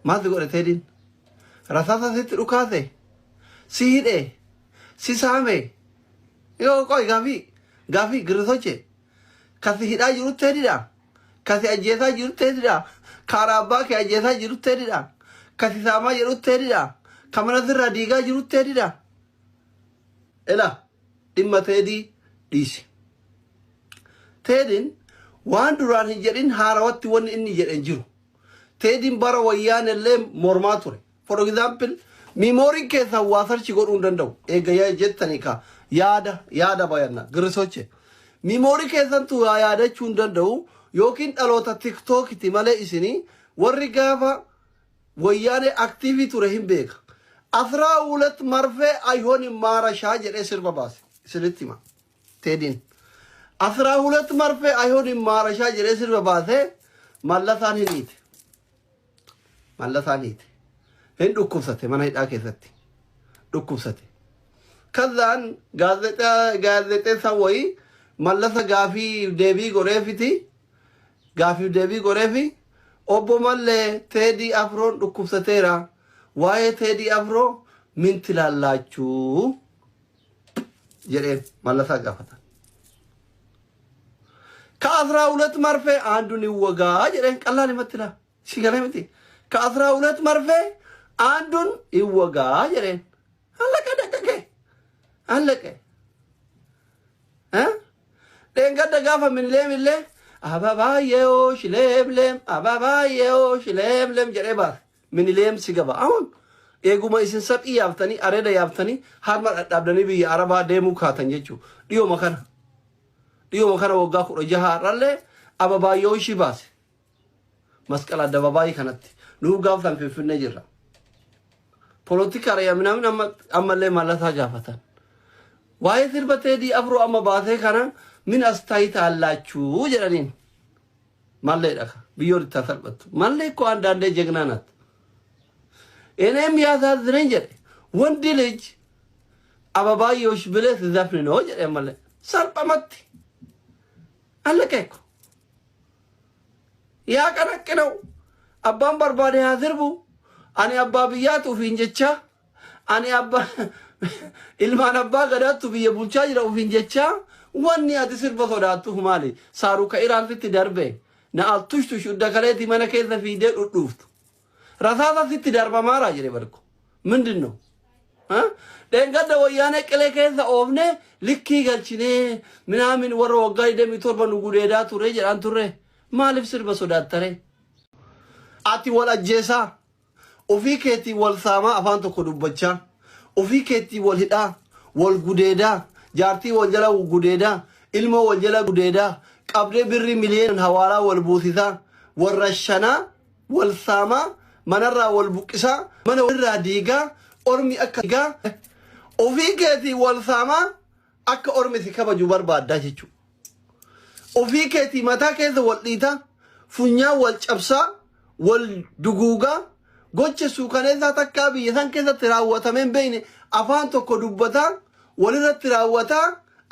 Maal si godhe Teediin? Rasaasa sitti dhukaase? Si hidhe? Si saame? Yoo qoy gaafii gaafii girrisoche ka si hidhaa jiru Teediidha? Ka si ajjeesaa jiru Teediidha? Ka abbaa kee ajjeesaa jiru Teediidha? Ka si saamaa jiru Teediidha? Ka mana sirraa diigaa jiru Teediidha? Ela dhimma Teedii dhiisi. Teediin waan duraan hin jedhin haarawatti wanni inni jedhe hin jiru. Teediin bara wayyaanellee mormaa ture. For example, memoryn keessan waa search godhuu hin danda'u. Eega yaa jettanii ka yaada yaada bayanna girrisoche. Memory keessantu waa yaadachuu hin danda'u yookiin dhaloota TikTokiti malee isinii warri gaafa wayyaanee active ture hin beeka. አስራ ሁለት መርፌ አይሆንም ማረሻ jedhee sirba baase isinitti hima. Teediin. አስራ ሁለት መርፌ አይሆንም ማረሻ jedhee sirba baase. Mallasaan hin hiite. Mallasaan hiite. Hin dhukkubsate, mana hidhaa keessatti. Dhukkubsate. Kazaan gaazexeessa wayii Mallasa gaafii deebii godheefiti. Gaafii deebii godheefi, "Obbo Mallee, Teedii Afroon dhukkubsateera. Waa'ee Teedii Afroo ምን ትላላችሁ?" jedheen Mallasaa gaafatan. ከአስራ ሁለት መርፌ አንዱን ይወጋ jedheen. ቀላል ይመትላ ሲገላ miti. ከአስራ ሁለት መርፌ አንዱን ይወጋ jedheen. አለቀ ደቀቀ አለቀ። Dheengadda gaafa minleemillee አበባየሆሽ ለምለም አበባየሆሽ ለምለም jedhee baase. Minileem si gaba. አሁን eeguma isin saphii yaaftanii, areeda yaaftanii, harma dhadhaabdanii biyya Arabaa deemuu kaatan jechuu. Dhiyooma kana. Dhiyooma kana waggaa 16 har'allee ababaayyoo ishii baase. Masqala addababaayii kanatti. Nuu gaaftan Finfinnee jirra. Poolitikaa ምናምን ammallee mallataa gaafatan. Waa'ee sirba Teedii Afroo amma baasee kana ምን አስተያየት አላችሁ jedhaniin. Malleedha biyyoon itti salphattu. Mallee እኮ አንዳንዴ ጀግና ናት። እኔም ያሳዝነኝ jedhe ወንድ ልጅ አበባዮሽ ብለህ ስትዘፍን ነው jedhe malee salphumatti አለቀ እኮ። ያቀነቅነው abbaan barbaade haa sirbu. Ani abbaa biyyaatu ufiin jecha, ani abbaa ilmaan abbaa gadaattu biyya bulchaa jira ufiin jecha, wanni ati sirba sodaattuuf maali? Saaruu ka Iraan sitti darbe na al tush udda kaleeti mana keessa fiidee dhudhuuftu rasaasa sitti darbamaaraa jedhe barko. ምንድን ነው dheengadda wayyaanee qilee keessa oofne likkii galchinee ምናምን warra waggaa 27 nu gudeedaa ture jedhaan turre. Maaliif sirba sodaattare? Ati wal ajjeesaa, ofii keetii wal saamaa, afaan tokko dubbachaa, ofii keetii wal hidhaa, wal gudeedaa, jaartii wal jala gudeedaa, ilmoo wal jala gudeedaa, qabdee birrii miliyoon hawaalaa wal buusisaa, wal rashanaa, wal saamaa, manarraa wal buqqisaa, mana walirraa diigaa, ormi akka diigaa, ofii keetii wal saamaa, akka ormi si kabaju barbaaddaa jechuudha. Ofii keetii mataa keessa wal dhiitaa, funyaan wal cabsaa, wal duguugaa, gocha suukaneessaa takkaa biyya san keessatti raawwatamee hin beekne afaan tokko dubbataa walirratti raawwataa,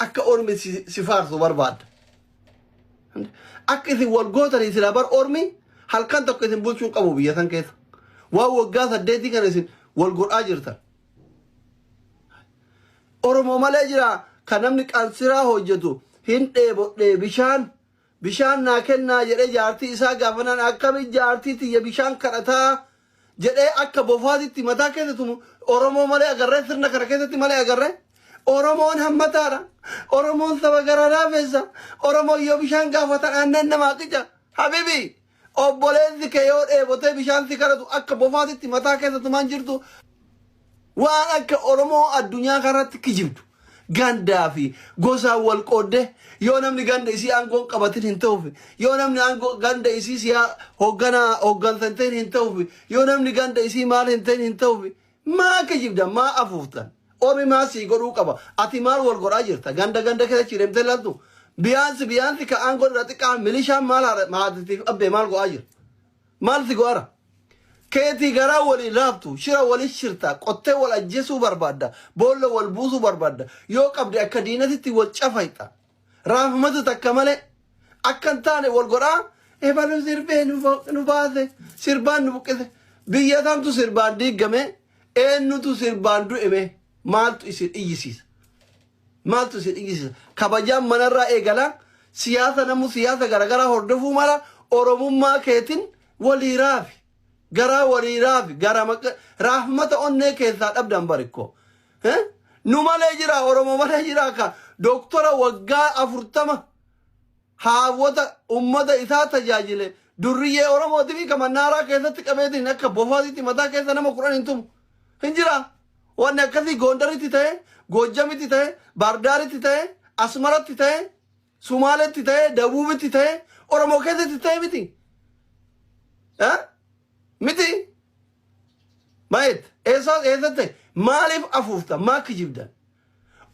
akka ormi si faarsu barbaadda. Akka isin wal gootanii silaa bar ormi halkan tokko isin bulchuu qabu biyya san keessa. Waan waggaa 8 kana isin wal godhaa jirtan. Oromoo malee jira kan namni qansiraa hojjetu hin dheebodhee bishaan naa kennaa jedhee jaartii isaa gaafanaan, akkami jaartii tiyya bishaan kadhataa jedhee akka bofaatitti mataa keessa tumu Oromoo malee agarree, sirna kana keessatti malee agarree. Oromoon hammataadha. Oromoon saba gara laafessa. Oromoon yoo bishaan gaafatan aannan namaa qica. حبيبي, obboleessi kee yoo dheebotee bishaan si kadhatu akka bofaatitti mataa keessa tumaan jirtu. Waan akka Oromoo addunyaa kanarratti kijibdu. Gandaa fi gosaan wal qoodde, yoo namni ganda isii aangoon qabatin hin ta'uuf, yoo namni aangoo ganda isii siyaa hoogganaa hooggansa hin ta'in hin ta'uuf, yoo namni ganda isii maal hin ta'in hin ta'uuf, maa kijibda, maa afuuftan? Ormi maa sii godhuu qaba? Ati maal wal godhaa jirta? Ganda ganda keessa chireemtee laltu biyaansi biyaansi ka aangoo irra xiqqaa milishaan maal maatiif abbee maal godhaa jira? Maal si godhara? Keetii garaa walii laaftu, shira walii shirta, qottee wal ajjeesuu barbaadda, boolla wal buusuu barbaadda, yoo qabde akka diinatitti wal cafayxa, raafamatu takka malee akka hin taane wal godhaa. Ebalu sirbee nu baase, sirbaan nu buqqise. Biyya tamtu sirbaan diiggame? Eenyutu sirbaan du'eme? Maaltu isin iyyisiisa? Maaltu isin iyyisiisa? Kabajaan manarraa eegala. Siyaasa namu siyaasa garagaraa hordofuu mala, Oromummaa keetin walii raafi. Garaa walii raafi. Gara rahmata onnee keessaa dhabdan barikko. Nu malee jira, Oromoo malee jira ka doktora waggaa 40 haawwata ummata isaa tajaajile, durriyyee Oromootii fi kamannaaraa keessatti qabeetiin akka bofaatitti mataa keessa nama 10 hin tumu. Hin jira. Wanni akkasii Gondaritti ta'e, Goojjamitti ta'e, Baardaaritti ta'e, Asmaratti ta'e, Sumaaletti ta'e, Dabuubitti ta'e, Oromoo keessatti ta'e miti. Miti. Maayet eessa eessatti maaliif afuufta? Maa kijibdan?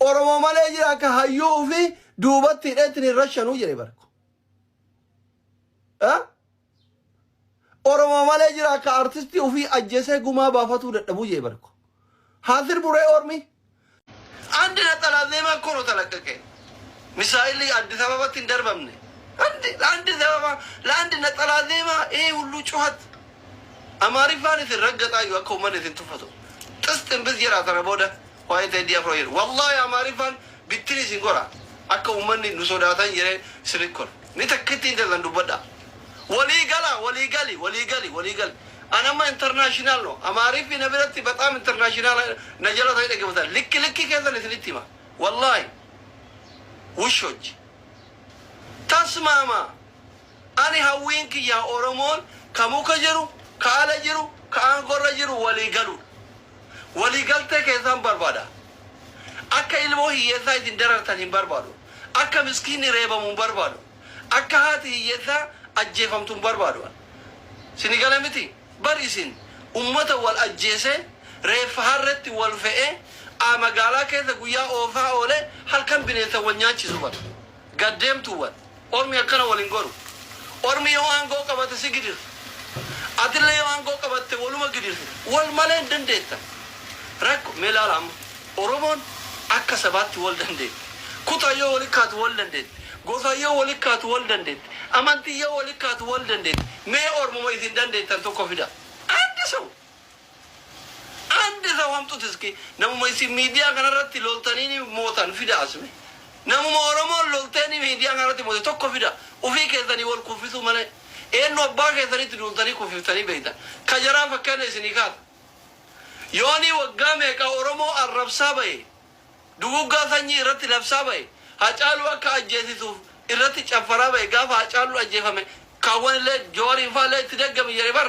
Oromoo malee jira akka hayyuu fi duubatti hidheetiin hin rashanuu jedhe barko. Oromoo malee jira akka artistii ofii ajjeesee gumaa baafatuu dadhabuu jedhe barko. Haa sirburee ormi. አንድ ነጠላ ዜማ እኮ ነው ተለቀቀ። ሚሳኤል አዲስ አበባ hin darbamne. አንድ ለአንድ ዘበባ ለአንድ ነጠላ ዜማ ይሄ ሁሉ ጩኸት። Amaariffaan isin raggaxaayu akka uummanni isin tuffatu. Xisxin bis jedhaa sana booda waa'ee Teedii Afroo jedhu. Wallaahi, Amaariffaan bittin isin godha. Akka uummanni nu sodaatan jedhee isin kora. Ni takkitti hin dallan dubbadha. Walii gala, walii gali, walii gali, walii gali. Anamma international ነው. Amaariffi na biratti በጣም international na jala ta'ee dhaggeeffatan. Likki likki keessan isinitti hima. Wallaahi. ውሾች tasmaama. Ani hawwiin kiyyaa Oromoon ka muka jiru, ka ala jiru, ka aangorra jiru walii galu. Walii galtee keessaan barbaada. Akka ilmoo hiyyeessaa isin darartan hin barbaadu. Akka miskiinni reebamu hin barbaadu. Akka haati hiyyeessaa ajjeefamtu hin barbaadu. Sini gala miti. Bar isin ummata wal ajjeese, reeffa harretti wal fe'ee, magaalaa keessa guyyaa oofaa oole, halkan bineensa wal nyaachisu bar. Gaddeemtuuwwan. Ormi akkana wal hin godhu. Ormi yoo aangoo qabate si gidirsa. Atillee yoo aangoo qabatte waluma gidirsa. Wal malee hin dandeettan. Rakko mee ilaala amma. Oromoon akka sabaatti wal dandeetti. Kutaa yoo wali kaatu wal dandeetti. Gosa yoo wali kaatu wal dandeetti. Amantii yoo wali kaatu wal dandeetti. Mee ormuma isin dandeettan tokko fida. አንድ ሰው፣ አንድ ሰው አምጡት እስኪ። Namuma isin miidiyaa kanarratti loltanii mootan fida asme. Namuma Oromoon loltanii miidiyaa kanarratti moote tokko fida. Ufii keessanii wal kuffisuu malee. Eenyu abbaa keessanitti duultanii kuffiftanii beektan? Ka jaraa fakkeenya isinii kaasa. Yoonii waggaa meeqa Oromoo arrabsaa bahe, duguggaa sanyii irratti labsaa bahe, Hacaaluu akka ajjeesisuuf irratti caffaraa bahe, gaafa Hacaaluu ajjeefame kaawwan illee Jooriin faallee itti deggame jedhe bar.